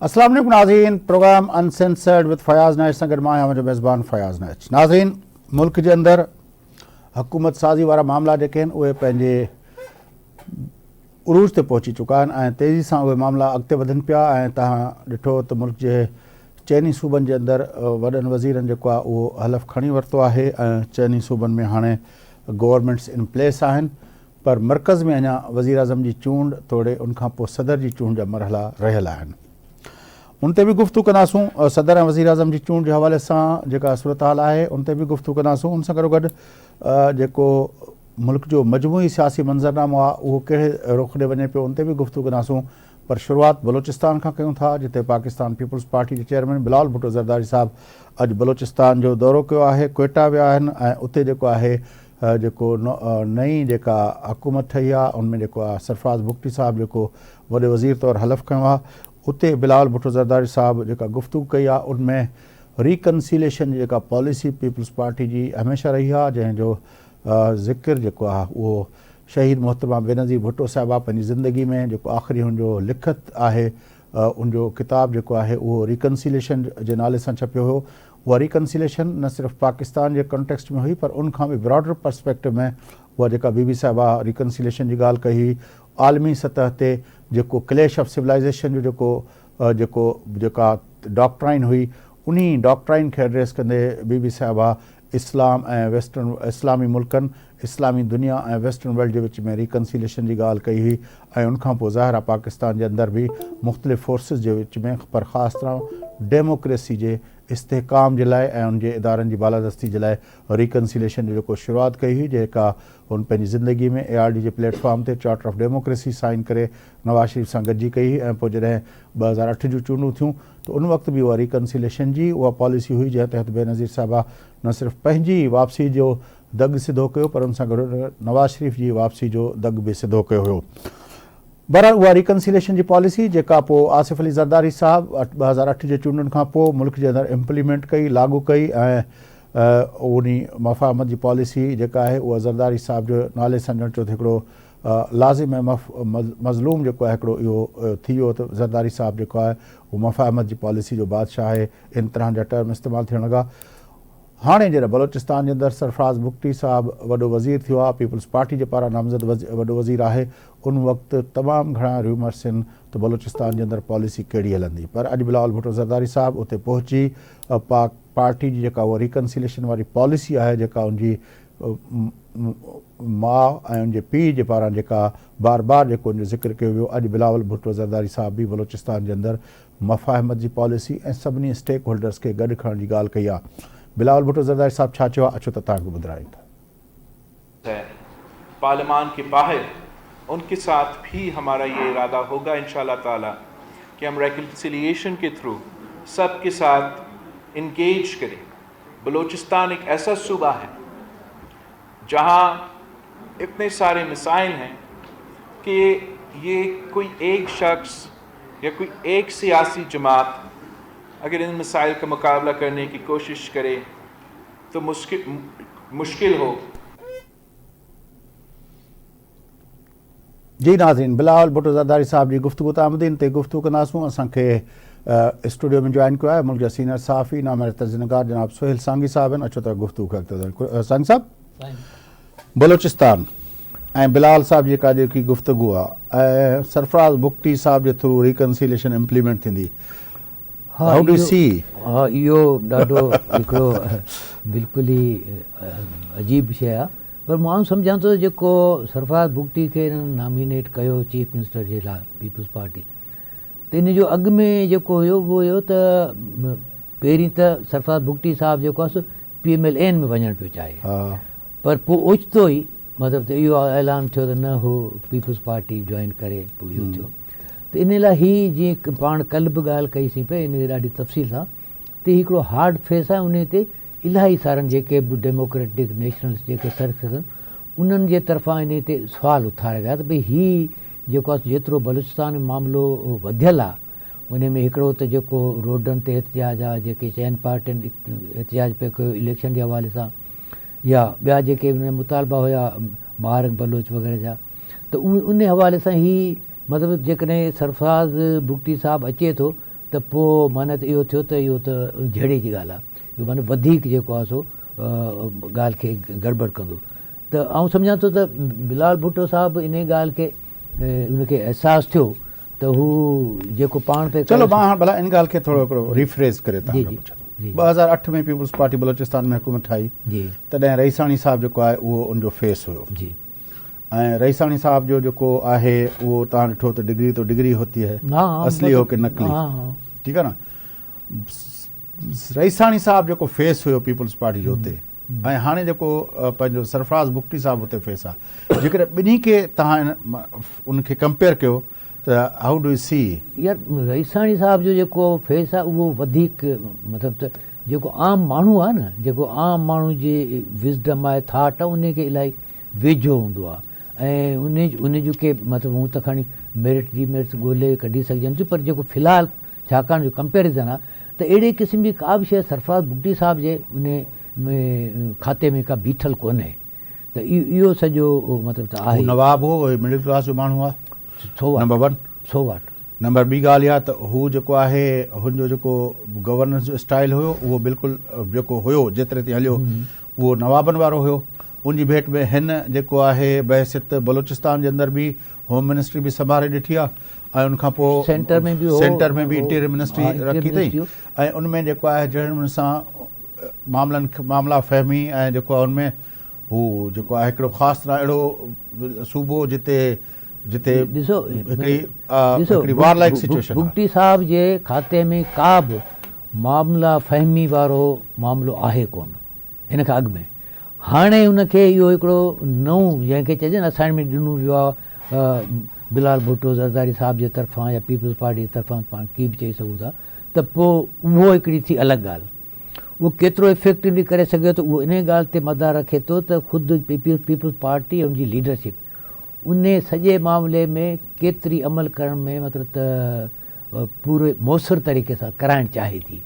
السلام عليڪم ناظرين پروگرام انسنسرڊ وٿ فياض نائچ سان گڏ مان آهيان منهنجو ميزبان فياض نائچ ناظرين ملڪ جي اندر حڪومت سازي وارا معاملا جيڪي آهن اهي پنهنجي عروج تي پهچي چڪا آهن ۽ تيزي سان اهي معاملا اڳتي وڌن پيا ۽ توهان ڏٺو ته ملڪ جي چئني صوبن جي اندر وڏن وزيرن جيڪو آهي اهو حلف کڻي ورتو آهي ۽ چئني صوبن ۾ هاڻي گورنمينٽس ان پليس آهن پر مرڪز ۾ اڃا وزيراعظم جي چونڊ توڙي ان کان پوء صدر جي چونڊ جا مرحلا رهيل آهن. ان تي به گفتگو ڪنداسون. صدر ۽ وزيراعظم جي چونڊ جي حوالي سان جيڪا صورتحال آهي ان تي به گفتگو ڪنداسون. ان سان گڏوگڏ جيڪو ملڪ جو مجموعي سياسي منظرنامو آهي اهو ڪهڙي رخ ڏي وڃي پيو ان تي به گفتگو ڪنداسون. پر شروعات بلوچستان کان ڪيون ٿا جتي پاڪستان پيپلز پارٽي جي چيئرمين بلاول ڀٽو زرداري صاحب اڄ بلوچستان جو دورو ڪيو آهي ڪوئيٽا ويا آهن ۽ اتي جيڪو آهي جيڪو نئين جيڪا حڪومت ٺهي آهي ان ۾ جيڪو آهي سرفراز بگٽي صاحب جيڪو وڏي وزير طور حلف کنيو آهي اتي بلاول ڀٽو زرداري صاحب جيڪا گفتگو ڪئي آهي ان ۾ ريڪنسيليشن جي جيڪا پاليسي پيپلز پارٽي جي هميشه رهي آهي جنهن جو ذڪر جيڪو آهي اهو شهيد محترمه بينظير ڀٽو صاحبه پنهنجي زندگي ۾ جيڪو آخري هن جو لکت آهي ان جو ڪتاب جيڪو آهي اهو ريڪنسيليشن جي نالي سان ڇپيو هيو اها ريڪنسيليشن نه صرف پاڪستان جي ڪانٽيڪسٽ ۾ هئي پر ان کان به براڊر پرسپيڪٽو ۾ اها جيڪا بي بي صاحبه ريڪنسيليشن جي ڳالهه ڪئي هئي عالمي سطح تي جيڪو ڪليش آف سولائيزيشن جو جيڪو جيڪو جيڪا ڊاڪٽرائن هئي انهي ڊاڪٽرائن کي ايڊريس ڪندي بي بي صاحبه اسلام ۽ ويسٽرن اسلامي ملڪن، اسلامي دنيا ۽ ويسٽرن ورلڊ جي وچ ۾ ريڪنسيليشن جي ڳالهه ڪئي هئي ۽ ان کان پوء ظاهر آهي پاڪستان جي اندر به مختلف فورسز جي وچ ۾ پر خاص طرح ڊيموڪريسي جي استحڪام جي لاء ۽ ان جي ادارن جي بالادستي جي لاء ريڪنسيليشن جو جيڪو شروعات ڪئي هئي جيڪا هن پنهنجي زندگي ۾ اي آر ڊي جي پليٽ فارم تي چارٽر آف ڊيموڪريسي سائن ڪري نواز شريف سان گڏجي ڪئي هئي ۽ پوء جڏهن 2008 جون چونڊون ٿيون ته ان وقت به اها ريڪنسيليشن جي اها پاليسي هئي جنهن تحت بينظير صاحبه نه صرف پنهنجي واپسي جو دڳ سڌو ڪيو پر ان سان گڏ نواز شريف جي واپسي جو دڳ به سڌو ڪيو هيو. بهرحال اها ريڪنسيليشن جي پاليسي جيڪا پوء آصف علي زرداري صاحب 2008 جي چونڊن کان پوء ملڪ جي اندر امپليمينٽ ڪئي، لاڳو ڪئي ۽ انهي مفاهمت جي پاليسي جيڪا آهي اها زرداري صاحب جو نالي سان ڄڻ چئو ته هڪڙو لازم ۽ مظلوم جيڪو آهي هڪڙو اهو ٿي ويو ته زرداري صاحب جيڪو آهي اهو مفاهمت جي پاليسي جو بادشاهه آهي ان طرح جا ٽرم استعمال ٿيڻ لڳا. هاڻي جڏهن بلوچستان جي اندر سرفراز بگٽي صاحب وڏو وزير ٿيو آهي پيپلز پارٽي جي پاران نامزد وڏو وزير آهي ان وقت تمام گهڻا ريومرس آهن ته بلوچستان جي اندر پاليسي ڪهڙي هلندي پر اڄ بلاول ڀٽو زرداري صاحب اتي پهچي پاڪ پارٽي جي جيڪا اها ريڪنسيليشن واري پاليسي آهي جيڪا ان جي ماء ۽ ان جي پيء جي پاران جيڪا بار بار جيڪو ان جو ذڪر ڪيو ويو اڄ بلاول ڀٽو زرداري صاحب به بلوچستان جي اندر مفاهمت جي پاليسي ۽ سڀني اسٽيڪ هولڊرز کي گڏ کڻڻ جي ڳالهه ڪئي آهي. بلاول ڀٽو زرداري صاحب ڇا چيو آهي اچو ته توهان کي ٻڌرايون ٿا. ہے پارلیمان کے باہر ان کے ساتھ بھی ہمارا یہ ارادہ ہوگا ان شاء اللہ تعالی کہ ہم ریکنسیلیشن کے تھرو سب کے ساتھ انگیج کریں بلوچستان ایک ایسا صوبہ ہے جہاں اتنے سارے مسائل ہیں کہ یہ کوئی ایک شخص یا کوئی ایک سیاسی جماعت اگر ان مسائل کا مقابلہ کرنے کی کوشش کرے تو مشکل ہو۔ جي ناظرين بلاول ڀٽو زرداري صاحب جي گفتگو تان آمدين تي گفتگو ڪنداسون اسان کي اسٽوڊيو ۾ جوائن ڪيو آهي ملڪ جا سينئر صحافي نامياري تجزيه جناب سهيل سانگي صاحب آهن اچو ته گفتگو کي اڳتي وڌايون سانگي صاحب بلوچستان ۽ بلاول صاحب جي جيڪا جيڪي گفتگو آ ۽ سرفراز بگٽي صاحب جي ٿرو ريڪنسيليشن امپليمينٽ ٿيندي ها how do you سي؟ ها اهو ڏاڍو هڪڙو بلڪل ئي عجيب شيء آ پر مان سمجهان ٿو ته جيڪو سرفراز بگٽي کي انهن نامينيٽ ڪيو چيف منسٽر جي لاء پيپلز پارٽي ته ان جو اڳ ۾ جيڪو هيو اهو هيو ته پهرين ته سرفراز بگٽي صاحب جيڪو آ سو پي ايم ايل اين ۾ وڃڻ پيو چاهي پر پوء اوچتو ئي مطلب ته اهو اعلان ٿيو ته نه هو پيپلز پارٽي جوائن ڪري پوء اهو ٿيو ته ان لاء هي جيئن پاڻ ڪلهه به ڳالهه ڪئي سين پئي ان تي ڏاڍي تفصيل سان ته هي هڪڙو هارڊ فيس آهي ان تي الاهي سارن جيڪي به ڊيموڪريٽڪ نيشنلسٽ جيڪي سرڪس آهن انهن جي طرفان ان تي سوال اٿاريا ويا ته ڀئي هي جيڪو آهي جيترو بلوچستان ۾ معاملو وڌيل آهي انهي ۾ هڪڙو ته جيڪو روڊن تي احتجاج آ، جيڪي چئن پارٽين احتجاج پئي ڪيو اليڪشن جي حوالي سان يا ٻيا جيڪي انهن جا مطالبا هيا ماهرنگ بلوچ وغيره جا ته اهي انهي حوالي سان هي مطلب جيڪڏهن سرفراز بگٽي صاحب اچي ٿو ته پوء معنيٰ ته اهو ٿيو ته اهو ته جهيڙي جي ڳالهه آهي اهو معنيٰ وڌيڪ جيڪو آهي سو ڳالهه کي گڙٻڙ ڪندو ته آئون سمجهان ٿو ته بلاول ڀٽو صاحب انهي ڳالهه کي ان کي احساس ٿيو ته هو جيڪو پاڻ پئي چلو مان هاڻ ڀلا ان ڳالهه کي ٿورو هڪڙو ريفريز ڪري توهان کان پڇان ٿو 2008 ۾ پيپلز پارٽي بلوچستان ۾ حڪومت ٺاهي تڏهن رئيساڻي صاحب جيڪو آهي اهو ان جو فيس هيو ۽ رئيساڻي صاحب جو جيڪو آهي اهو توهان ڏٺو ته ڊگري تو ڊگري هوتي هي اصلي هو ڪي نقلي ٺيڪ آهي نه رئيساڻي صاحب جيڪو فيس هيو پيپلز پارٽي جو اتي ۽ هاڻي جيڪو پنهنجو سرفراز بگٽي صاحب اتي فيس آهي جيڪڏهن ٻنهي کي توهان ان کي ڪمپيئر ڪيو ته how do you سي. يار رئيساڻي صاحب جو جيڪو فيس آهي اهو وڌيڪ مطلب ته جيڪو عام ماڻهو آهي نه جيڪو عام ماڻهو جي وزڊم آهي ٿاٽ آهي ان کي الاهي ويجهو هوندو آهي ۽ ان ان جون ڪي مطلب هون ته کڻي ميرٽ ڊي ميرٽس ڳولي ڪڍي سگهجن ٿيون پر جيڪو في الحال ڇاڪاڻ جو ڪمپيرزن آهي ته اهڙي قسم جي ڪا به شيء سرفراز بگٽي صاحب جي ان ۾ کاتي ۾ ڪا بيٺل ڪونهي ته اهو سڄو مطلب ته آهي. هو نواب هو هي مڊل ڪلاس جو ماڻهو آهي سو what number one so what. Number ٻي ڳالهه اها ته هو جيڪو آهي هن جو جيڪو گورننس جو اسٽائل هيو اهو بلڪل جيڪو هيو جيتري تائين هليو اهو نوابن وارو هيو ان جي ڀيٽ ۾ هن جيڪو آهي بحيثيت بلوچستان جي اندر به هوم منسٽري به سنڀاري ڏٺي آهي ۽ ان کان پوء سينٽر ۾ به سينٽر ۾ به انٽيريئر منسٽري رکي اٿئي ۽ ان ۾ جيڪو آهي جهڙي نموني سان معاملن معاملا فهمي ۽ جيڪو آهي ان ۾ هو جيڪو آهي هڪڙو خاص طرح اهڙو صوبو جتي جتي ڏسو هڪڙي هڪڙي وار لائيڪ سچويشن بگٽي صاحب جي کاتي ۾ ڪا به معاملا فهمي وارو معاملو آهي ڪونه هن کان اڳ ۾ هاڻي هن کي اهو هڪڙو نئون جنهن کي چئجي نه اسائنمينٽ ڏنو ويو آهي بلال ڀٽو زرداري صاحب جي طرفان يا پيپلز پارٽي جي طرفان پاڻ ڪي به چئي سگهون ٿا ته پوء اهو هڪڙي ٿي الڳ ڳالهه اهو ڪيترو افيڪٽولي ڪري سگهي ٿو اهو انهي ڳالهه تي مدار رکي ٿو ته خود پيپلز پارٽي ۽ ان جي ليڊرشپ انهي سڄي معاملي ۾ ڪيتري عمل ڪرڻ ۾ مطلب ته پوري موثر طريقي سان ڪرائڻ چاهي ٿي.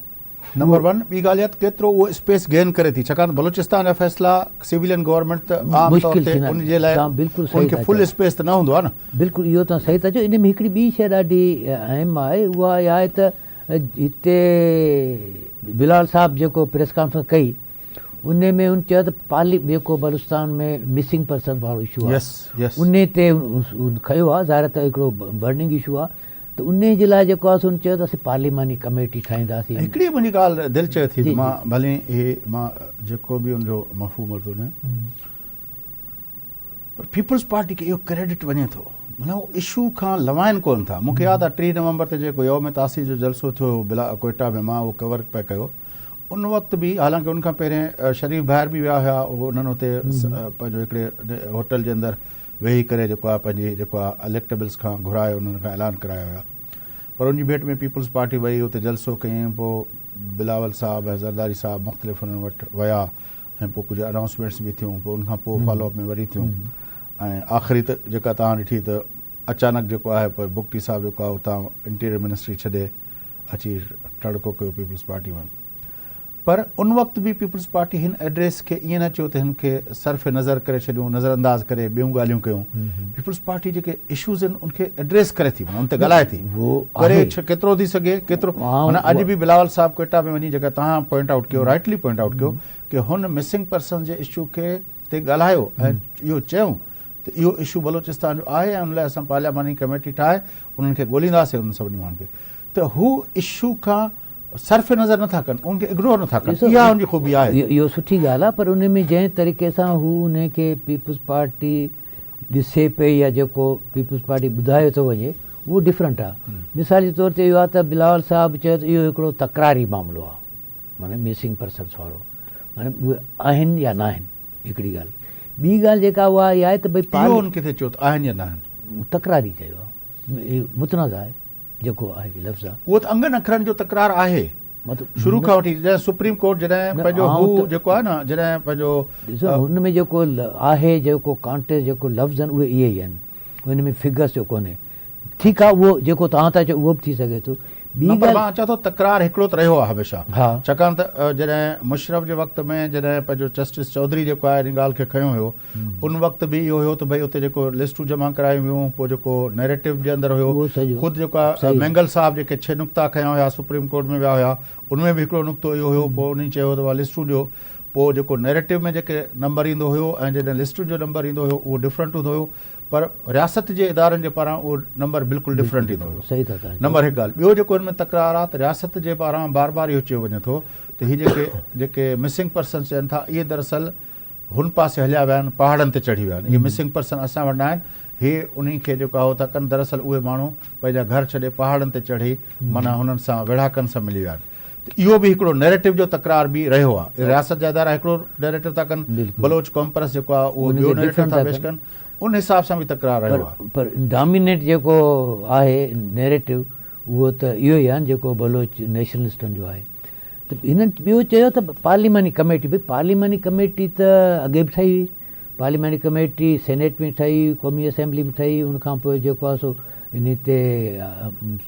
نمبر ون ٻي ڳالهه اها ته ڪيترو اهو اسپيس گين ڪري ٿي ڇاڪاڻ ته بلوچستان جا فيصلا سويلين گورنمينٽ ته عام طور تي ان جي لاء ان کي فل اسپيس ته نه هوندو آهي نه. بلڪل اهو توهان صحيح ٿا چئو ان ۾ هڪڙي ٻي شيء ڏاڍي اهم آهي اها اها آهي ته هتي بلال صاحب جيڪو پريس ڪانفرنس ڪئي ان ۾ هن چيو ته پارلي جيڪو بلوچستان ۾ مسنگ پرسنز وارو اشو آهي ان تي کنيو آهي ظاهر ته هڪڙو برننگ اشو آهي ته انهي جي لاء جيڪو آهي سو هن چيو ته اسين پارليماني ڪميٽي ٺاهينداسين. هڪڙي منهنجي ڳالهه دل چئي ٿي ته مان ڀلي هي مان جيڪو به ان جو مفهوم ورتو نه پر پيپلز پارٽي کي اهو ڪريڊٽ وڃي ٿو معنيٰ هو اشو کان لوائن ڪونه ٿا. مون کي ياد آهي 30 نومبر تي جيڪو يوم تاسيس جو جلسو ٿيو هو بلا ڪوئيٽا ۾ مان اهو ڪور پئي ڪيو ان وقت به حالانڪه ان کان پهرين شريف ڀائر به ويا هيا انهن اتي پنهنجو هڪڙي هوٽل جي اندر ويهي ڪري جيڪو آهي پنهنجي جيڪو آهي اليڪٽيبلز کان گهرائي انهن کان اعلان ڪرايا هيا پر ان جي ڀيٽ ۾ پيپلز پارٽي وئي اتي جلسو ڪيائين پوء بلاول صاحب ۽ زرداري صاحب مختلف انهن وٽ ويا ۽ پوء ڪجهه انائونسمينٽس به ٿيون پوء ان کان پوء فالو اپ ۾ وري ٿيون ۽ آخري ته جيڪا توهان ڏٺي ته اچانڪ جيڪو آهي پوء بگٽي صاحب جيڪو آهي اتان انٽيريئر منسٽري ڇڏي اچي ٽڙڪو ڪيو پيپلز پارٽي ۾. پر ان وقت به پيپلز پارٽي هن ايڊريس کي ائين نه چيو ته هن کي صرف نظر ڪري ڇڏيون، نظر انداز ڪري ٻيون ڳالهيون ڪيون. پيپلز پارٽي جيڪي اشوز آهن ان کي ايڊريس ڪري ٿي معنيٰ ان تي ڳالهائي ٿي. ڪري ڪيترو ٿي سگهي ڪيترو معنيٰ اڄ به بلاول صاحب ڪوئيٽا ۾ وڃي جيڪا توهان پوائنٽ آئوٽ ڪيو رائٽلي پوائنٽ آئوٽ ڪيو ڪي هن مسنگ پرسن جي اشو کي تي ڳالهايو ۽ اهو چيائون ته اهو اشو بلوچستان جو آهي ۽ ان لاء اسان پارلياماني ڪميٽي ٺاهي انهن کي ڳولينداسين انهن سڀني ماڻهن کي ته هو اشو کان صرف نظر نه ٿا ڪن، ان کي اگنور نه ٿا ڪن، اها ان جي خوبي آهي. اهو سٺي ڳالهه آهي پر ان ۾ جنهن طريقي سان هو ان کي پيپلز پارٽي ڏسي پئي يا جيڪو پيپلز پارٽي ٻڌايو ٿو وڃي اهو ڊفرنٽ آهي. مثال جي طور تي اهو آهي ته بلاول صاحب چيو ته اهو هڪڙو تڪراري معاملو آهي معنيٰ مسنگ پرسنس وارو معنيٰ اهي آهن يا ناهن هڪڙي ڳالهه ٻي ڳالهه جيڪا اها اها آهي ته ڀئي اهو ان ڪٿي چيو ته آهن يا ناهن؟ تڪراري چيو آهي متنازع آهي. جيڪو آهي لفظ آ. اهو ته انگن اکرن جو تڪرار آهي. شروع کان وٺي جڏهن سپريم ڪورٽ جڏهن پنهنجو هو جيڪو آهي نه جڏهن پنهنجو. ڏسو هن ۾ جيڪو آهي جيڪو ڪانٽيڪسٽ جيڪو لفظ آهن اهي اهي ئي آهن هن ۾ فگرس جو ڪونهي ٺيڪ آهي اهو جيڪو توهان ٿا چئو اهو به ٿي سگهي ٿو. ٻي نه پر ڳالهه. مان چوان ٿو تڪرار هڪڙو ته رهيو آهي هميشه ها. ڇاڪاڻ ته جڏهن مشرف جي وقت ۾ جڏهن پنهنجو جسٽس چوڌري جيڪو آهي ان ڳالهه کي کنيو هيو ان وقت به اهو هيو ته ڀئي اتي جيڪو لسٽون جمع ڪرايون ويون پوء جيڪو نيريٽو جي اندر هيو اهو سڄو خود جيڪو آهي صحيح. مينگل صاحب جيڪي ڇهه نقطا کنيا هيا سپريم ڪورٽ ۾ ويا هيا ان ۾ به هڪڙو نقطو اهو هيو پوء انهي چيو ته ڀا لسٽون ڏيو پوء جيڪو نيريٽو ۾ جيڪي نمبر ايندو هيو ۽ جڏهن لسٽن جو نمبر ايندو هيو اهو ڊفرنٽ هوندو هيو پر رياست جي ادارن جي پاران اهو نمبر بلڪل ڊفرنٽ ايندو هيو. صحيح ٿا توهان چئو. نمبر هڪ ڳالهه. ٻيو جيڪو هن ۾ تڪرار آ ته رياست جي پاران بار بار اهو چيو وڃي ٿو ته هي جيڪي جيڪي مسنگ پرسنز چين ٿا اهي دراصل هن پاسي هليا ويا آهن پهاڙن تي چڙهي ويا آهن اهي مسنگ پرسن اسان وٽ نه آهن هي انهي کي جيڪو آهي ٿا ڪن دراصل اهي ماڻهو پنهنجا گهر ڇڏي پهاڙن تي چڙهي معنيٰ هنن سان ويڙهاڪن سان ملي ويا آهن ته اهو به هڪڙو نيريٽو جو تڪرار به رهيو آهي رياست جا ادارا هڪڙو نيريٽو ٿا ڪن بلوچ قومپرست جيڪو آهي اهو ٻيو نيريٽو ٿا پيش ڪن ان حساب سان به تڪرار رهيو آهي. پر ڊامينيٽ جيڪو آهي نيريٽو اهو ته اهو ئي آهي نه جيڪو بلوچ نيشنلسٽن جو آهي ته هنن ٻيو چيو ته پارليماني ڪميٽي ڀئي پارليماني ڪميٽي ته اڳي به ٺهي هئي پارليماني ڪميٽي سينيٽ ۾ ٺهي قومي اسيمبلي ۾ ٺهي ان کان پوء جيڪو آهي سو ان تي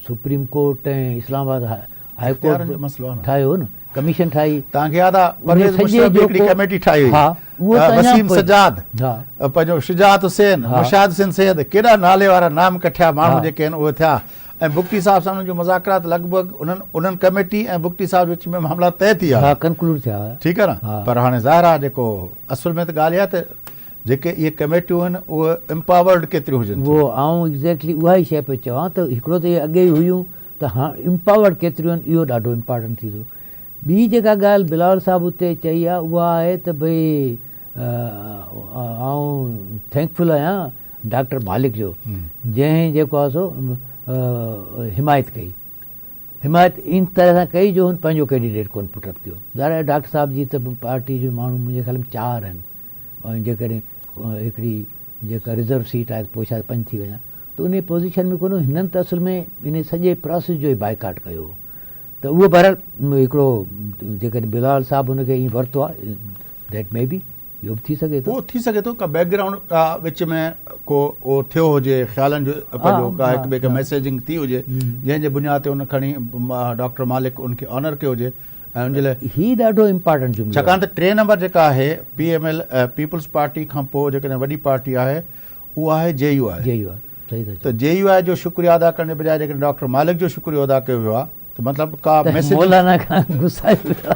سپريم ڪورٽ ۽ اسلام آباد هاء اختيارن ڪورٽ جو مسئلو آهي نه. ٺاهيو هو نه ڪميشن ٺاهي. توهان کي ياد آهي ان پرويز سڄي مشرف به جو هڪڙي ڪو ڪميٽي ٺاهي هئي ها اهو ته اڃا وسيم پوء سجاد ها پنهنجو شجاعت حسين ها مشاهد حسين سيد ڪيڏا نالي وارا نام ڪٺيا ماڻهو ها جيڪي آهن اهي ٿيا ۽ بگٽي صاحب سان انهن جو مذاڪرات لڳ ڀڳ انهن انهن ڪميٽي ۽ بگٽي صاحب جي وچ ۾ معاملا طئي ٿي ويا ها هئا ڪنڪلوڊ ٿيا هئا ٺيڪ آهي نه ها پر هاڻي ظاهر آهي جيڪو اصل ۾ ته ڳالهه اها ته جيڪي اهي ڪميٽيون آهن اهي امپاورڊ ڪيتريون هجن ٿيون. اهو آئون ايگزيڪٽلي اها ئي شيء پيو چوان ته هڪڙو ته اهي اڳي ئي هيون ته هاڻ امپاورڊ ڪيتريون آهن اهو ڏاڍو امپارٽنٽ ٿي ٿو. ٻي جيڪا ڳالهه بلاول صاحب اتي چئي آهي اها آهي ته ڀئي آئون ٿينڪفل آهيان ڊاڪٽر مالڪ جو جنهن جيڪو آهي سو حمايت ڪئي. حمايت ان طرح سان ڪئي جو هن پنهنجو ڪينڊيڊيٽ ڪونه پٽ اپ ڪيو. ظاهر آهي ڊاڪٽر صاحب جي ته پارٽي جو ماڻهو منهنجي خيال ۾ چار آهن ۽ جيڪڏهن هڪڙي جيڪا رزرو سيٽ آهي ته پوء شايد پنج ٿي وڃان ته انهي پوزيشن ۾ ڪونه هنن ته اصل ۾ انهي سڄي پراسيس جو ئي بائيڪاٽ ڪيو هو ته اهو بهرحال هڪڙو جيڪڏهن بلاول صاحب ان کي ائين ورتو آهي that مي بي اهو به ٿي سگهي ٿو. اهو ٿي سگهي ٿو ڪا بيڪ گرائونڊ ڪا وچ ۾ ڪو اهو ٿيو هجي خيالن جو پنهنجو ڪا هڪ ٻئي کي ميسيجنگ ٿي هجي جنهن جي بنياد تي ان کڻي ڊاڪٽر مالڪ ان کي آنر ڪيو هجي ۽ ان جي لاء هي ڏاڍو امپارٽنٽ جملو ڇاڪاڻ آهي. ته ٽئين نمبر جيڪا آهي P M L peoples party کان پوء جيڪڏهن وڏي پارٽي آهي اها آهي جي يو آء. جي يو آء صحيح ٿا ته چئو. جي يو آء جو شڪريو ادا ڪرڻ جي بجاء جيڪڏهن ڊاڪٽر مالڪ جو شڪريو ادا ڪيو ويو آهي ته مطلب ڪا ته ميسيج مولانا کان غصا ٿي ويا.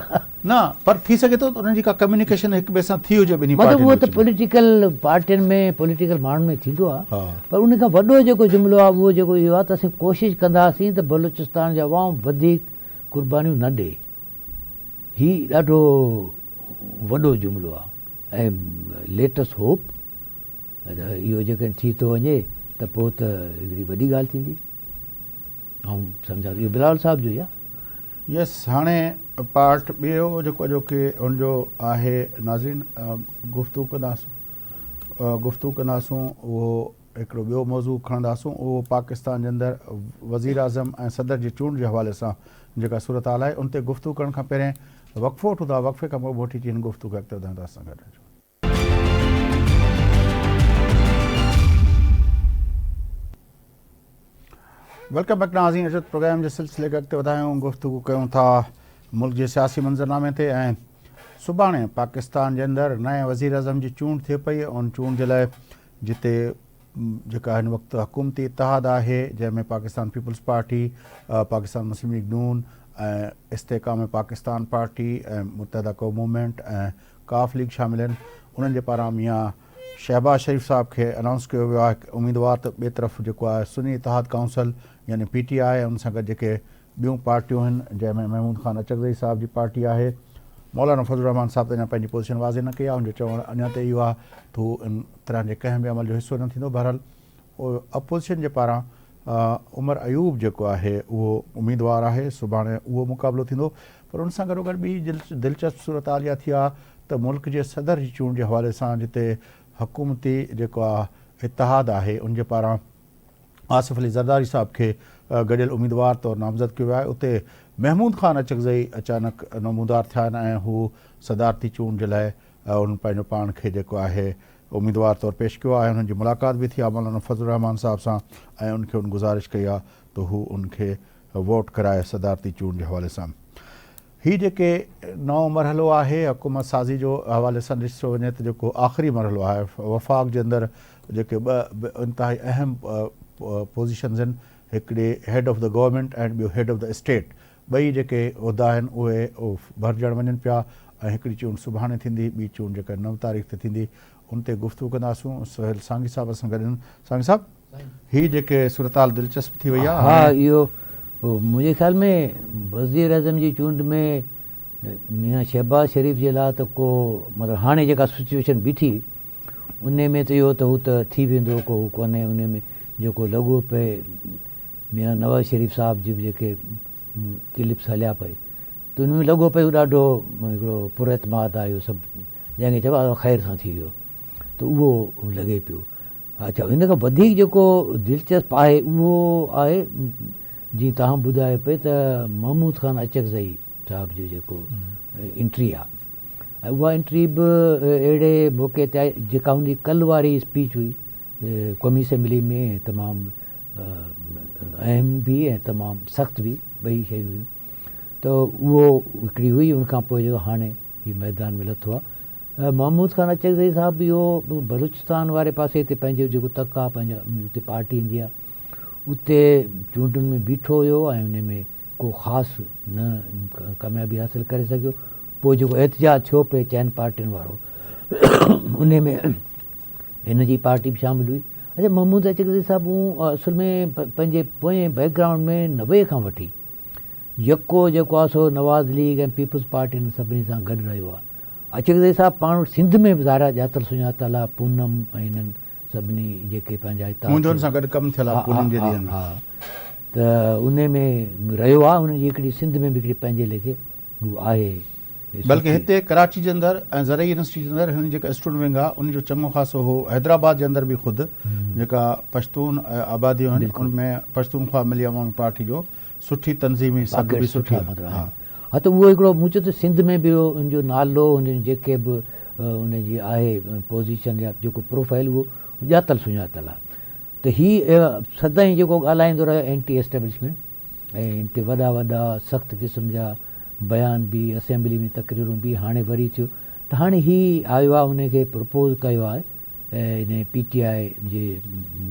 نه پر ٿي سگهي ٿو ته انهن جي ڪا ڪميونيڪيشن هڪ ٻئي سان ٿي هجي ٻنهي مطلب پارٽين اهو جي ته وچ ۾. پوليٽيڪل پارٽين ۾ پوليٽيڪل ماڻهن ۾ ٿيندو آهي ها. پر ان کان وڏو جيڪو جملو آهي اهو جيڪو اهو آهي ته اسين ڪوشش ڪنداسين ته بلوچستان جو عوام وڌيڪ قربانيون نه ڏي. هي ڏاڍو وڏو جملو آهي ۽ ليٽ اس هوپ اهو جيڪڏهن ٿي ٿو وڃي ته پوء ته هڪڙي وڏي ڳالهه ٿيندي. آئون سمجهان ٿو اهو بلاول صاحب جو ئي آهي. يس هاڻي پارٽ ٻيو جيڪو اڄوڪي ان جو آهي ناظرين گفتگو ڪنداسون گفتگو ڪنداسون اهو هڪڙو ٻيو موضوع کڻنداسون اهو پاڪستان جي اندر وزيراعظم ۽ صدر جي چونڊ جي حوالي سان جيڪا صورتحال آهي ان تي گفتگو ڪرڻ کان پهرين وقفو وٺون ٿا وقفي کان پوء موٽي اچي هن گفتگو کي اڳتي وڌائينداسين سان گڏ رهجو. Welcome back ناظرين اچو ته پروگرام جي سلسلي کي اڳتي وڌايون گفتگو ڪيون ٿا ملڪ جي سياسي منظرنامي تي ۽ سڀاڻي پاڪستان جي اندر نئين وزيراعظم جي چونڊ ٿئي پئي ان چونڊ جي لاء جتي جيڪا هن وقت حڪومتي اتحاد آهي جنهن ۾ Pakistan Peoples Party, Pakistan Muslim League Noon ۽ Istehkam Pakistan Party ۽ Muttahida Qaumi Movement ۽ Qaf League شامل آهن انهن جي پاران ميان شهباز شريف صاحب کي انائونس ڪيو ويو آهي اميدوار ته ٻئي طرف جيڪو آهي سني اتحاد ڪائونسل يعني پي ٽي آء ۽ ان سان گڏ جيڪي ٻيون پارٽيون آهن جنهن ۾ محمود خان اچڪزئي صاحب جي پارٽي آهي. مولانا فضل الرحمان صاحب ته اڃا پنهنجي پوزيشن واضح نه ڪئي آهي ان جو چوڻ اڃا تائين اهو آهي ته هو ان طرح جي ڪنهن به عمل جو حصو نه ٿيندو بهرحال اپوزيشن جي پاران عمر ايوب جيڪو آهي اهو اميدوار آهي سڀاڻي اهو مقابلو ٿيندو پر ان سان گڏوگڏ ٻي دلچسپ صورتحال اها ٿي آهي ته ملڪ جي صدر جي چونڊ جي حوالي سان جتي حڪومتي جيڪو آهي اتحاد آهي ان جي پاران آصف علي زرداري صاحب کي گڏيل اميدوار طور نامزد ڪيو ويو آهي اتي محمود خان اچڪزئي اچانڪ نمودار ٿيا آهن ۽ هو صدارتي چونڊ جي لاء انهن پنهنجو پاڻ کي جيڪو آهي اميدوار طور پيش ڪيو آهي انهن جي ملاقات به ٿي آهي مولانا فضل الرحمان صاحب سان ۽ ان کي ان گذارش ڪئي آهي ته هو ان کي ووٽ ڪرائي صدارتي چونڊ جي حوالي سان. هي جيڪي نئون مرحلو آهي حڪومت سازي جو حوالي سان ڏسيو وڃي ته جيڪو آخري مرحلو آهي وفاق جي اندر جيڪي ٻه انتهائي اهم پوزيشنز آهن هڪڙي هيڊ آف the government ۽ ٻيو هيڊ آف the state ٻئي جيڪي عهدا آهن اهي ڀرجڻ وڃن پيا ۽ هڪڙي چونڊ سڀاڻي ٿيندي ٻي چونڊ جيڪا 9 تاريخ تي ٿيندي ان تي گفتگو ڪنداسون سهيل سانگي صاحب اسان گڏ آهن سانگي صاحب هي جيڪي صورتحال دلچسپ ٿي وئي آهي ها اهو منهنجي خيال ۾ وزيراعظم جي چونڊ ۾ ميان شهباز شريف جي لاء ته ڪو مطلب هاڻي جيڪا سچويشن بيٺي ان ۾ ته اهو ته هو ته ٿي ويندو ڪو هو ڪونهي ان ۾ جيڪو لڳو پئي ميان نواز شريف صاحب جي به جيڪي ڪلپس هليا پئي ته ان ۾ لڳو پئي هو ڏاڍو هڪڙو پر اعتماد آهي اهو سڀ جنهن کي چئبو آهي خير سان ٿي ويو ته اهو لڳي پيو. اڇا ان کان وڌيڪ جيڪو دلچسپ آهي اهو آهي جيئن توهان ٻڌايو پئي ته محمود خان اچڪزئي صاحب جو جيڪو انٽري آهي ۽ اها انٽري به اهڙي موقعي تي آئي جيڪا هن جي ڪل واري اسپيچ هئي قومي اسيمبلي ۾ تمام اهم به ۽ تمام سخت به ٻئي شيون هيون ته اهو هڪڙي هئي ان کان پوء جو هاڻي هي ميدان ۾ لٿو آهي. محمود خان اچڪزئي صاحب به اهو بلوچستان واري پاسي تي پنهنجو جيڪو تڪ آهي پنهنجو اتي پارٽي هن جي آهي اتي چونڊن ۾ بيٺو هيو ۽ ان ۾ ڪو خاص نه ڪاميابي حاصل ڪري سگهيو پوء جيڪو احتجاج ٿيو پئي چئن پارٽين وارو ان ۾ هن جي پارٽي به شامل هئي اچا محمود اچڪزئي صاحب اصل ۾ پنهنجي پوئين بيڪ گرائونڊ ۾ 90 کان وٺي يڪو جيڪو آهي سو نواز ليگ ۽ پيپلز پارٽي انهن سڀني سان گڏ رهيو آهي. اچڪزئي صاحب پاڻ وٽ سنڌ ۾ به ظاهر آهي ڄاتل سڃاتل آهي پونم ۽ انهن سڀني جيڪي پنهنجا اتحاد منهنجو ان سان گڏ ڪم ٿيل آهي پونم جي ڏينهن ۾. ها ته انهي ۾ رهيو آهي انهن جي هڪڙي سنڌ ۾ به هڪڙي پنهنجي ليکي هو آهي. بلڪه هتي ڪراچي جي اندر ۽ زرعي يونيورسٽي جي اندر هن جيڪا اسٽوڊنٽ ونگ آهي ان جو چڱو خاصو هو حيدرآباد جي اندر به خود جيڪا پشتون آباديون آهن ان ۾ پشتونخوا ملي عوامي پارٽي جو سٺي تنظيمي سگهه به سٺي آهي. ها ته اهو هڪڙو مون چيو ته سنڌ ۾ به ان جو نالو ان جون جيڪي به ان جي آهي پوزيشن يا جيڪو پروفائل اهو ڄاتل سڃاتل آهي ته هي سدائين جيڪو ڳالهائيندو رهيو اينٽي اسٽيبلشمينٽ ۽ ان تي وڏا وڏا سخت قسم جا بيان به اسيمبلي ۾ تقريرون به هاڻي وري ٿيو ته هاڻي هي آيو آهي ان کي پرپوز ڪيو آهي ان پي ٽي آء جي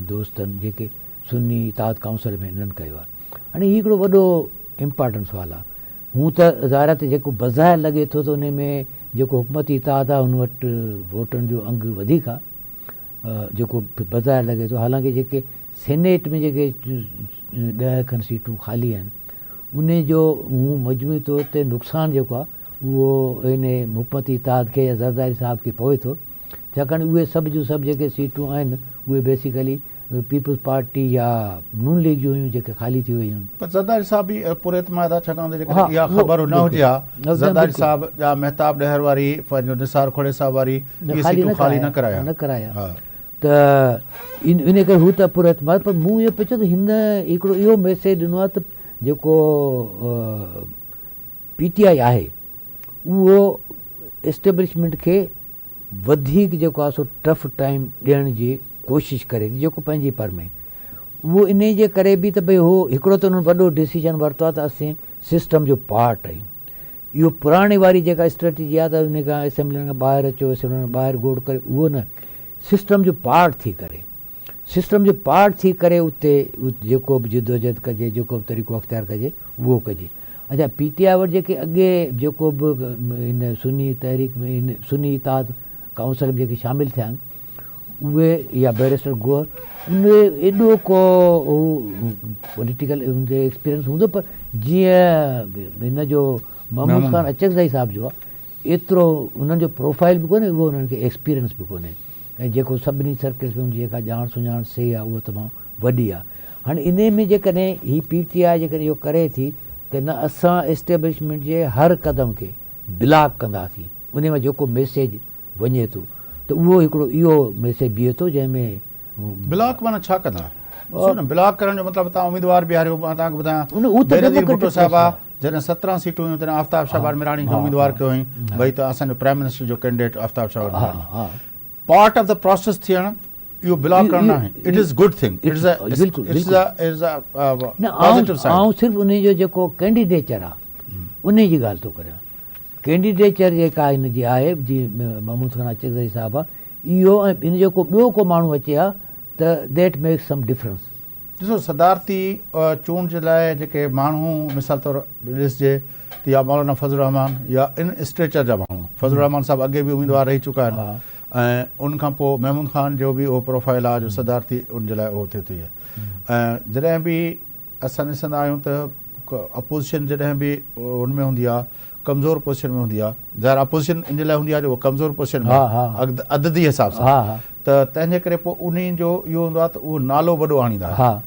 دوستن جيڪي سني اتحاد ڪائونسل ۾ انهن ڪيو آهي. هاڻي هي هڪڙو وڏو امپارٽنٽ سوال آهي. هون ته ظاهر آهي ته جيڪو بظاهر لڳي ٿو ته انهي ۾ جيڪو حڪومتي اتحاد آهي ان وٽ ووٽن جو انگ وڌيڪ آهي جيڪو بظاهر لڳي ٿو حالانڪه جيڪي سينيٽ ۾ جيڪي 10 کن سيٽون خالي آهن انهي جو هون مجموعي طور تي نقصان جيڪو آهي اهو انهي حڪومتي اتحاد کي يا زرداري صاحب کي پوي ٿو ڇاڪاڻ اهي سڀ جون سڀ جيڪي سيٽون آهن اهي بيسيڪلي پيپلز پارٽي يا نون ليگ جون هيون جيڪي خالي ٿي ويون. پر زرداري صاحب به پر اعتماد آهي ڇاڪاڻ ته جيڪڏهن اها خبر نه هجي ها زرداري صاحب يا مهتاب ڏهر واري پنهنجو نثار کوڙي صاحب واري اهي سيٽون خالي نه ڪرايا نه ڪرايا ته ان ڪري هو ته پر اعتماد پر مون اهو پڇيو ته هن هڪڙو اهو ميسيج ڏنو آهي ته جيڪو پي ٽي آء آهي اهو اسٽيبلشمينٽ کي وڌيڪ جيڪو آهي سو ٽف ٽائيم ڏيڻ جي ڪوشش ڪري ٿي جيڪو پنهنجي پر ۾ اهو انهي جي ڪري به ته ڀئي هو هڪڙو ته انهن وڏو ڊسيزن ورتو آهي ته اسين سسٽم جو پارٽ آهيون اهو پراڻي واري جيڪا اسٽريٽجي آهي ته ان کان اسيمبلين کان ٻاهر اچو اسيمبلين کان ٻاهر گوڙ ڪري اهو نه سسٽم جو پارٽ ٿي ڪري سسٽم جو پارٽ ٿي ڪري اتي جيڪو به جدوجهد ڪجي جيڪو به طريقو اختيار ڪجي اهو ڪجي. اڇا پي ٽي آء وٽ جيڪي اڳي جيڪو به هن سني تحريڪ ۾ هن سني اتحاد ڪائونسل ۾ جيڪي شامل ٿيا آهن اهي يا بئريسٽر گوهر ان ايڏو ڪو هو پوليٽيڪل ان تي ايڪسپيرينس هوندو پر جيئن هن جو محمود خان اچڪزائي صاحب جو آهي ايترو انهن جو پروفائل به ڪونهي اهو انهن کي ايڪسپيرينس به ڪونهي ۽ جيڪو سڀني سرڪلز ۾ ان جي جيڪا ڄاڻ سڃاڻ سي آهي اهو تمام وڏي آهي هاڻي انهي ۾ جيڪڏهن هي پي ٽي آء جيڪڏهن اهو ڪري ٿي ته نه اسان اسٽيبلشمينٽ جي هر قدم کي بلاڪ ڪنداسين انهي مان جيڪو ميسيج وڃي ٿو ته اهو هڪڙو اهو ميسيج بيهي ٿو جنهن ۾. بلاڪ معنيٰ ڇا ڪندا؟ ڏسو نه بلاڪ ڪرڻ جو مطلب توهان اميدوار بيهاريو مان توهان کي ٻڌايان بينظير ڀٽو صاحبه جڏهن 17 سيٽون هيون تڏهن آفتاب شهباز ميراڻي کي اميدوار ڪيو هئين ڀئي ته اسان جو پرائم منسٽر جو candidate Aftab Shahbaz Mirani part of the process ٿيڻ اهو بلاڪ ڪرڻ ناهي it is good thing it is is a positive sign. آئون صرف انهي جو جيڪو ڪينڊيڊيچر آ انهي جي ڳالهه ٿو ڪريان ڪينڊيڊيچر جيڪا هن جي آهي جي محمود خان اچڪزئي صاحب آ اهو ۽ هن جو ڪو ٻيو ڪو ماڻهو اچي ها ته that makes some difference. ڏسو صدارتي چونڊ جي لاء جيڪي ماڻهو مثال طور ڏسجي ته يا مولانا فضل الرحمان يا ان اسٽريچر جا ماڻهو فضل الرحمان صاحب اڳي به اميدوار رهي چڪا آهن ۽ ان کان پوء محمود خان جو به اهو پروفائل آهي جو صدارتي ان جي لاء اهو ٿئي ٿو ۽ جڏهن به اسان ڏسندا آهيون ته اپوزيشن جڏهن به ان ۾ هوندي آهي ڪمزور پوزيشن ۾ هوندي آهي ظاهر اپوزيشن ان جي لاء هوندي آهي جو اها ڪمزور پوزيشن ۾ عددي حساب سان ته تنهن جي ڪري پوء انهي جو اهو هوندو آهي ته اهو نالو وڏو آڻيندا آهن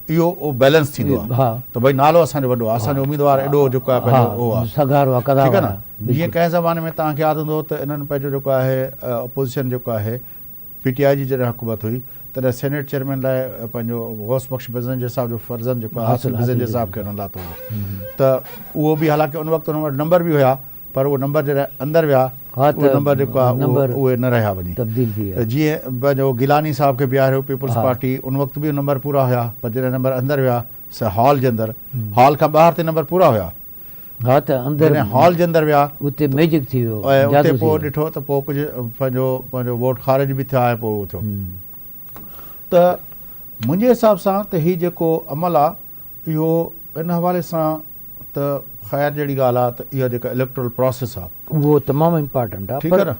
اهو اهو بيلنس ٿيندو آهي ته ڀئي نالو اسان جو وڏو آهي اسان جو اميدوار ايڏو جيڪو آهي پنهنجو اهو آهي سگهارو آهي ٺيڪ آهي نه جيئن ڪنهن زماني ۾ توهان کي ياد هوندو ته انهن پنهنجو جيڪو آهي اپوزيشن جيڪو آهي پي ٽي آء جي جڏهن حڪومت هئي تڏهن سينيٽ چيئرمين لاء پنهنجو غوث بخش بزنجي صاحب جو فرزند جيڪو آهي حاصل بزنجي صاحب کي انهن لاٿو هو ته اهو به حالانڪه ان وقت ان وٽ نمبر به هيا پر اهو نمبر جڏهن اندر ويا اهو نمبر جيڪو آهي اهو اهي نه رهيا وڃي تبديل ٿي ويا جيئن پنهنجو گيلاني صاحب کي بيهاريو پيپلز پارٽي ان وقت به نمبر پورا هيا پر جڏهن نمبر اندر ويا هال جي اندر هال کان ٻاهر تي نمبر پورا هيا ها ته اندر جڏهن هال جي اندر ويا اتي ميجڪ ٿي ويو ۽ اتي پوء ڏٺو ته پوء ڪجهه پنهنجو پنهنجو ووٽ خارج به ٿيا ۽ پوء اهو ٿيو ته منهنجي حساب سان ته هي جيڪو عمل آ اهو ان حوالي سان ته خير جهڙي ڳالهه آ ته اها جيڪا اليڪٽرل پراسيس آ اهو تمام امپارٽنٽ آ ٺيڪ آ نه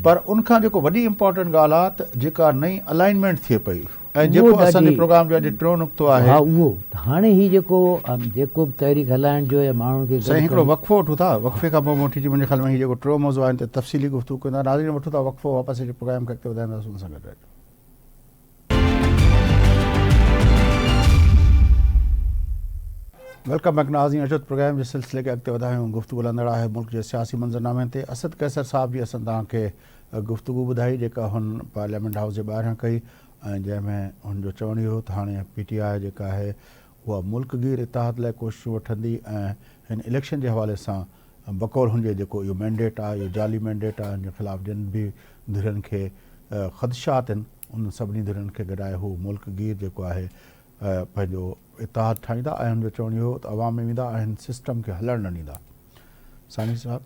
پر ان کان جيڪو وڏي امپارٽنٽ ڳالهه آ ته جيڪا نئين الائنمينٽ ٿئي پئي ۽ جيڪو اسان جي پروگرام جو اڄ ٽيون نقطو آهي. ها اهو ته هاڻي هي جيڪو جيڪو به تحريڪ هلائڻ جو يا ماڻهن کي گڏ سائين هڪڙو وقفو وٺون ٿا وقفي کان پوء موٽي اچي منهنجي خيال ۾ هي جيڪو ٽيون موضوع آهي ان تي تفصيلي گفتگو ڪندا ناظرين وٺون ٿا وقفو واپس اچي پروگرام کي اڳتي وڌائينداسون ان سان گڏ رهجو. Welcome back ناظرين اچو ته پروگرام جي سلسلي کي اڳتي وڌايون گفتگو هلندڙ آهي ملڪ جي سياسي منظرنامي تي اسد قيصر صاحب جي اسان توهان کي گفتگو ٻڌائي جيڪا هن پارليامينٽ هائوس جي ٻاهريان ڪئي ۽ جنهن ۾ هن جو چوڻ اهو هو ته هاڻي پي ٽي آء جيڪا آهي اها ملڪ گير اتحاد لاء ڪوششون وٺندي ۽ هن اليڪشن جي حوالي سان بقول هن جي جيڪو اهو مينڊيٽ آهي اهو جعلي مينڊيٽ آهي ان جي خلاف جن به ڌرين کي خدشات آهن انهن سڀني ڌرين کي گڏائي هو ملڪ گير جيڪو آهي پنهنجو اتحاد ٺاهيندا ۽ هن جو چوڻ اهو هو ته عوام ۾ ويندا ۽ هن سسٽم کي هلڻ نه ڏيندا. ثاني صاحب.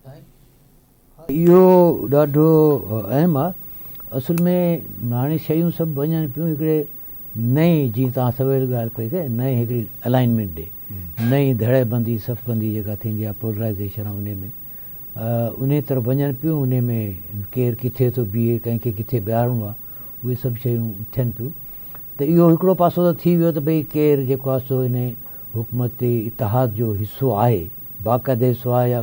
اهو ڏاڍو اهم آ. اصل ۾ هاڻي شيون سڀ وڃن پيون هڪڙي نئين جيئن توهان سويل ڳالهه ڪئي ته نئين هڪڙي الائنمينٽ ڏي نئين ڌڙي بندي صف بندي جيڪا ٿيندي آ پولرائيزيشن آ انهي ۾ انهي طرف وڃن پيون انهي ۾ ڪير ڪٿي ٿو بيهي ڪنهن کي ڪٿي بيهارڻو آ اهي سڀ شيون ٿين پيون ته اهو هڪڙو پاسو ته ٿي ويو ته ڀئي ڪير جيڪو آ سو انهي حڪومتي اتحاد جو حصو آهي باقاعده حصو آهي يا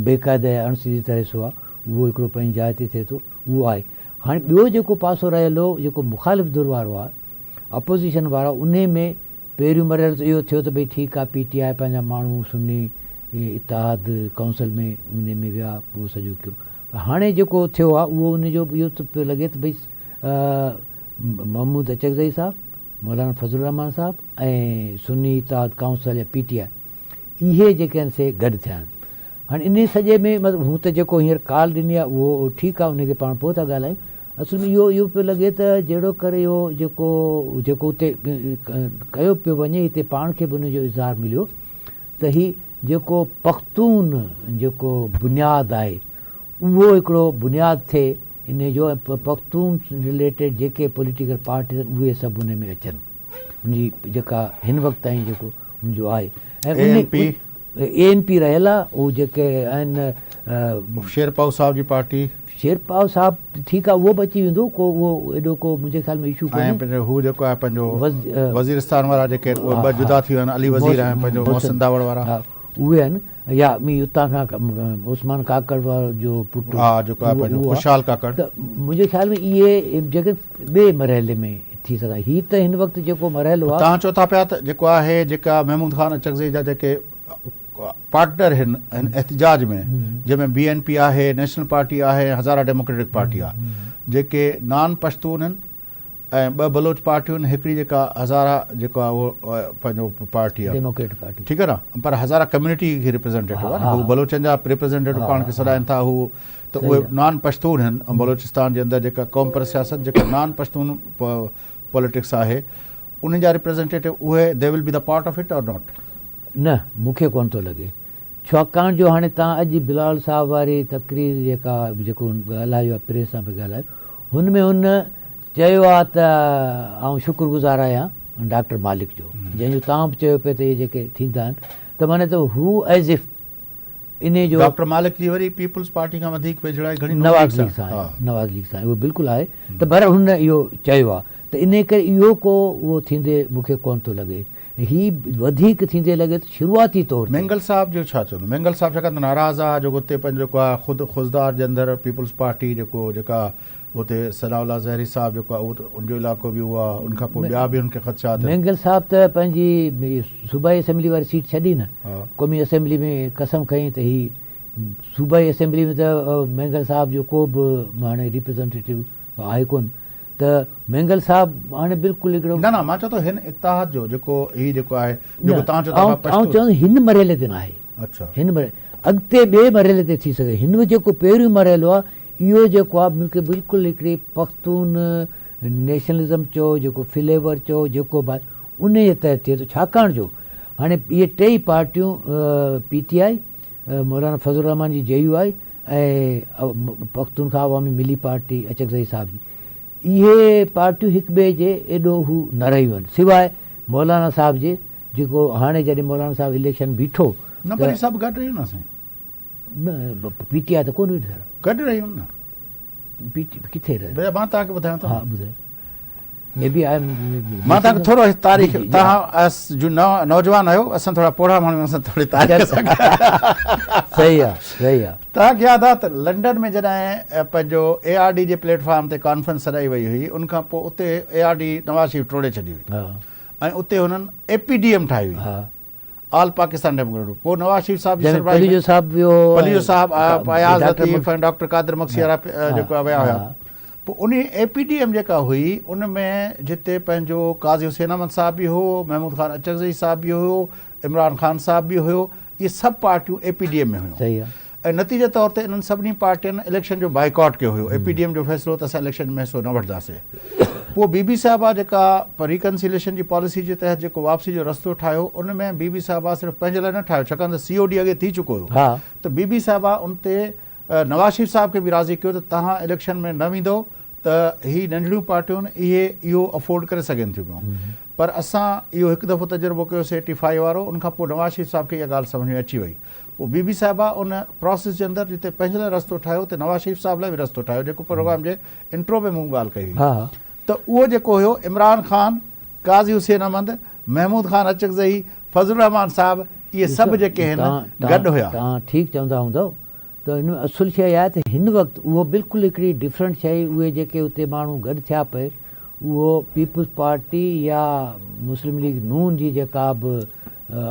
بي قاعده يا اڻ سڌي طرح حصو آهي، اهو هڪڙو پنهنجي جاء تي ٿئي ٿو، اهو آهي. هاڻي ٻيو جيڪو پاسو رهيل هو، جيڪو مخالف ڌر وارو آهي، اپوزيشن وارو، انهي ۾ پهريون مرحلو ته اهو ٿيو ته ڀئي ٺيڪ آهي پي ٽي آء پنهنجا ماڻهو سني اتحاد ڪائونسل ۾ انهي ۾ ويا، اهو سڄو ڪيو. پر هاڻي جيڪو ٿيو آهي اهو ان جو اهو ته پيو لڳي ته ڀئي محمود اچڪزئي صاحب، مولانا فضل الرحمان صاحب ۽ سني اتحاد ڪائونسل يا پي ٽي آء اهي جيڪي آهن سي گڏ ٿيا آهن. هاڻي انهي سڄي ۾ مطلب هون ته جيڪو هينئر ڪال ڏني آهي اهو ٺيڪ آهي انهي تي پاڻ پوء ٿا ڳالهايون. اصل ۾ اهو اهو پيو لڳي ته جهڙو ڪر اهو جيڪو جيڪو اتي ڪيو پيو وڃي هتي پاڻ کي به ان جو اظهار مليو ته هي جيڪو پختون جيڪو بنياد آهي اهو هڪڙو بنياد ٿئي انهي جو ۽ پختون رليٽيڊ جيڪي پوليٽيڪل پارٽيز آهن اهي سڀ انهي ۾ اچن. ان جي جيڪا هن وقت تائين جيڪو ان جو آهي ۽ اي اين پي اي اين پي رهيل آهي هو جيڪي آهن شير پائو صاحب جي پارٽي شير پائو صاحب ٺيڪ آهي اهو به اچي ويندو ڪو اهو ايڏو ڪو منهنجي خيال ۾ اشو ڪونهي ۽ هو جيڪو آهي پنهنجو وزيرستان وارا جيڪي اهي ٻه جدا ٿي ويا آهن علي وزير ۽ پنهنجو محسن داوڙ وارا ها اهي آهن يا مي اتان کان عثمان ڪاڪڙ وارو جو پٽ ها جيڪو آهي پنهنجو خوشحال ڪاڪڙ ته منهنجي خيال ۾ اهي جيڪي ٻئي مرحلي ۾ ٿي سگهان هي ته هن وقت جيڪو مرحلو آهي. توهان چئو ٿا پيا ته جيڪو آهي جيڪا محمود خان اچڪزئي جا جيڪي پارٽنر هن هن احتجاج ۾ جنهن ۾ بي اين پي آهي نيشنل پارٽي آهي ۽ هزاره ڊيموڪريٽڪ پارٽي آهي جيڪي نان پشتون آهن ۽ ٻه بلوچ پارٽيون آهن هڪڙي جيڪا هزارا جيڪو آهي اهو پنهنجو پارٽي آهي ڊيموڪريٽ پارٽي ٺيڪ آهي نه پر هزارا ڪميونٽي کي ريپريزنٽيٽو آهي نه هو بلوچن جا ريپريزنٽيٽو پاڻ کي سڏائن ٿا هو ته اهي نان پشتون آهن بلوچستان جي اندر جيڪا قوم پرست سياست جيڪا نان پشتون پوليٽڪس آهي انهن جا ريپريزنٽيٽو اهي the will be the part of it or not. نه مون کي ڪونه ٿو لڳي ڇاڪاڻ جو هاڻي تان اڄ بلاول صاحب واري تقرير جيڪا جيڪو هن ڳالهايو آهي پريس سان به ڳالهايو هن ۾ هن چيو آهي ته آئون شڪر گذار آهيان ڊاڪٽر مالڪ جو جنهن جو تان به چيو پئي ته اهي جيڪي ٿيندا آهن ته معني ته هو ايز if انهي جو ڊاڪٽر مالڪ جي وري پيپلز پارٽي کان وڌيڪ ويجهڙائي گهڻي نون نواز ليگ سان آهي نواز ليگ سان اهو بلڪل آهي ته بهرحال هن اهو چيو آهي ته انهي ڪري اهو ڪو اهو ٿيندي مون کي ڪونه ٿو لڳي هي وڌيڪ ٿيندي لڳي ته شروعاتي طور تي. مينگل صاحب جو ڇا چوندو؟ مينگل صاحب ڇاڪاڻ ته ناراض آ جيڪو اتي پنهنجو جيڪو آ خود خضدار جي اندر پيپلز پارٽي جيڪو جيڪا اتي ثناء الله زهري صاحب جيڪو آ اهو ته ان جو علائقو به اهو آ ان کان پوء ٻيا به ان کي خدشات آهن. مينگل صاحب ته پنهنجي صوبائي اسيمبلي واري سيٽ ڇڏي نه قومي اسيمبلي ۾ قسم کنئي ته هي صوبائي اسيمبلي ۾ ته مينگل صاحب جو ڪو به هاڻي ريپريزنٽيٽو آهي ڪونه ته مينگل صاحب هاڻي بلڪل هڪڙو. نه نه مان چوان ٿو هن اتحاد جو جيڪو هي جيڪو آهي جيڪو توهان چئو ٿا پشتو. آئون چوان ٿو هن مرحلي تي ناهي. اڇا. هن مرحلي اڳتي ٻئي مرحلي تي ٿي سگهي هن وقت جيڪو پهريون مرحلو آهي اهو جيڪو آهي ملڪ بلڪل هڪڙي پختون نيشنلزم چئو جيڪو فليور چئو جيڪو به آهي انهي جي تحت ٿئي ٿو ڇاڪاڻ جو هاڻي اهي ٽئي پارٽيون پي ٽي آء مولانا فضل الرحمان جي جي يو آء ۽ پختونخوا عوامي ملي پارٽي اچڪزئي صاحب جي اهي پارٽيون هڪ ٻئي جي ايڏو هو نه رهيون آهن سواء مولانا صاحب جي جيڪو هاڻي جڏهن مولانا صاحب اليڪشن بيٺو نه پر اهي سڀ گڏ رهيون نه سائين. نه پي ٽي آء ته ڪونه بيٺو سر. گڏ رهيون نه. پي ٽي ڪٿي رهيو؟ ڀيا مان توهان کي ٻڌايان ٿو نه. ها ٻڌايو. مي بي آء مان توهان کي ٿورو تاريخ توهان جو نوجوان آهيو اسان ٿورا پوڙها ماڻهو اسان ٿوري تاريخ سان صحيح آ صحيح آ توهان کي ياد آ ته لنڊن ۾ جڏهن پنهنجو اي آر ڊي جي پليٽ فارم تي ڪانفرنس سڏائي وئي هئي ان کان پوء اتي اي آر ڊي نواز شريف ٽوڙي ڇڏي هئي ۽ اتي هنن اي پي ڊي ايم ٺاهي هئي آل پاڪستان ڊيموڪريٽڪ پوء نواز شريف صاحب جي سربراهي پليجو صاحب ويو پليجو صاحب اياز لطيف ۽ ڊاڪٽر قادر مگسي وارا جيڪو ويا هيا پوء انهي اي پي ڊي ايم جيڪا هئي ان ۾ جتي پنهنجو قاضي حسين احمد صاحب به هو محمود خان اچڪزئي صاحب به هيو عمران خان صاحب به هيو اهي سڀ پارٽيون اي پي ڊي ايم ۾ هيون ۽ نتيجي طور تي انهن سڀني پارٽين اليڪشن جو بائيڪاٽ ڪيو هيو. اي پي ڊي ايم جو فيصلو هو ته اسان اليڪشن ۾ حصو نه وٺنداسين. پوء بي بي صاحبه جيڪا ريڪنسيليشن جي پاليسي جي تحت جيڪو واپسي جو رستو ٺاهيو ان ۾ بي بي صاحبه صرف پنهنجي لاء نه ٺاهيو ڇاڪاڻ ته سي او ڊي اڳي ٿي چڪو هيو ته بي بي صاحبه ان تي نواز شريف صاحب کي به راضي ڪيو ته توهان اليڪشن ۾ نه ويندو ته هي ننڍڙيون پارٽيون اهي اهو افورڊ ڪري سگهن ٿيون پيون پر اسان اهو هڪ دفعو تجربو ڪيوسي ايٽي فائيو وارو ان کان پوء نواز شريف صاحب کي اها ڳالهه سمجهه ۾ اچي وئي پوء بي بي صاحبه ان پراسيس جي اندر جتي پنهنجي لاء رستو ٺاهيو اتي نواز شريف صاحب لاء به رستو ٺاهيو جيڪو پروگرام جي انٽرو ۾ مون ڳالهه ڪئي هئي ته اهو جيڪو هيو عمران خان، قاضي حسين احمد، محمود خان اچڪزئي، فضل الرحمان صاحب اهي سڀ جيڪي هن گڏ هيا. توهان ٺيڪ چوندا هوندؤ ته ان ۾ اصل شيء اها آهي ته هن وقت اهو بلڪل هڪڙي ڊفرنٽ شيء اهي جيڪي اتي ماڻهو گڏ ٿيا پئي اهو پيپلز پارٽي يا مسلم ليگ نون جي جيڪا به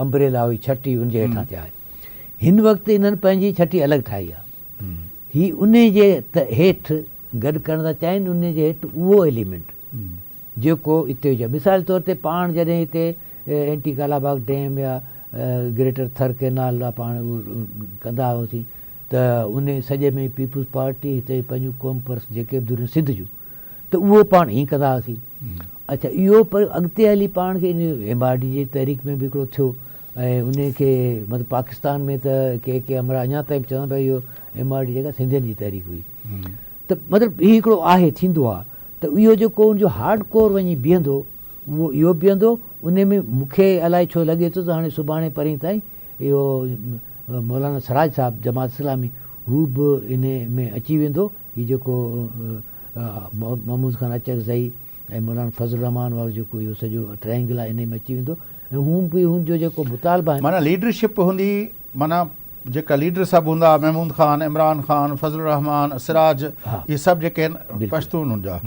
امبريلا هئي ڇٽي ان جي هيٺان ٿيا آهن. هن وقت انهن پنهنجي ڇٽي الڳ ٺاهي آهي. هي انهي جي هيٺ گڏ ڪرڻ ٿا چاهين انهي جي هيٺ اهو ايليمينٽ جيڪو اتي هجي. مثال طور تي پاڻ جڏهن هتي اينٽي ڪالاباغ ڊيم يا گريٽر ٿر ڪينال لاء پاڻ ڪندا هئاسين ته انهي سڄي ۾ پيپلز پارٽي هتي پنهنجون قوم پرست جيڪي به ڌريون سنڌ جون ته اهو پاڻ ائين ڪندا هئاسين. اڇا اهو پر اڳتي هلي پاڻ کي ان ايم آر ڊي جي تحريڪ ۾ به هڪڙو ٿيو ۽ ان کي مطلب پاڪستان ۾ ته ڪي ڪي همراهه اڃا تائين به چوندا ڀائي اهو ايم آر ڊي جيڪا سنڌين جي تحريڪ هئي ته مطلب هي هڪڙو آهي ٿيندو آهي ته اهو جيڪو ان جو هارڊ ڪور وڃي بيهندو اهو اهو بيهندو ان ۾ مون کي الائي ڇو لڳي ٿو ته هاڻي سڀاڻي پرين تائين اهو مولانا سراج صاحب جماعت اسلامي هو به ان ۾ اچي ويندو هي جيڪو محمود خان اچڪزئي ۽ مولانا فضل الرحمان وارو جيڪو اهو سڄو ٽرائنگل آهي انهي ۾ اچي ويندو ۽ هون به هن جو جيڪو مطالبا آهن. معنيٰ ليڊرشپ هوندي معنيٰ جيڪا ليڊر سڀ هوندا محمود خان، عمران خان، فضل الرحمان، سراج اهي سڀ جيڪي آهن پشتون هن جا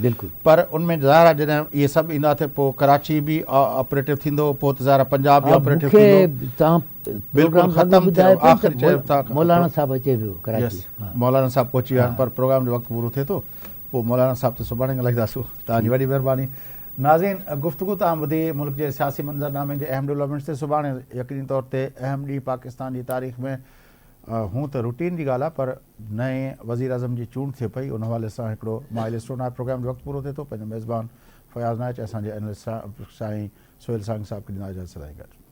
پر ان ۾ ظاهر آهي جڏهن اهي سڀ ايندا ته پوء ڪراچي به آپريٽو ٿيندو پوء ته ظاهر آهي پنجاب به آپريٽو ٿيندو. بلڪل ختم ٿيو آخر چيو ٿا مولانا صاحب اچي ويو ڪراچي مولانا صاحب پهچي ويا آهن پر پروگرام جو وقت پورو ٿئي ٿو. پوء مولانا صاحب تي سڀاڻي ڳالهائينداسون. توهان جي وڏي مهرباني. ناظرين گفتگو توهان ٻڌي ملڪ جي سياسي منظرنامي جي اهم ڊولپمينٽس تي سڀاڻي يقيني طور تي اهم ڏينهن پاڪستان جي تاريخ ۾ هون ته روٽين جي ڳالهه آهي پر نئين وزيراعظم جي چونڊ ٿئي پئي ان حوالي سان هڪڙو مائل اسٽون آهي پروگرام جو وقت پورو ٿئي ٿو پنهنجي ميزبان فياض نائچ اسان جي انالسٽ سائين سهيل سانگ صاحب کي ڏيندا اجازت سدائين گڏ.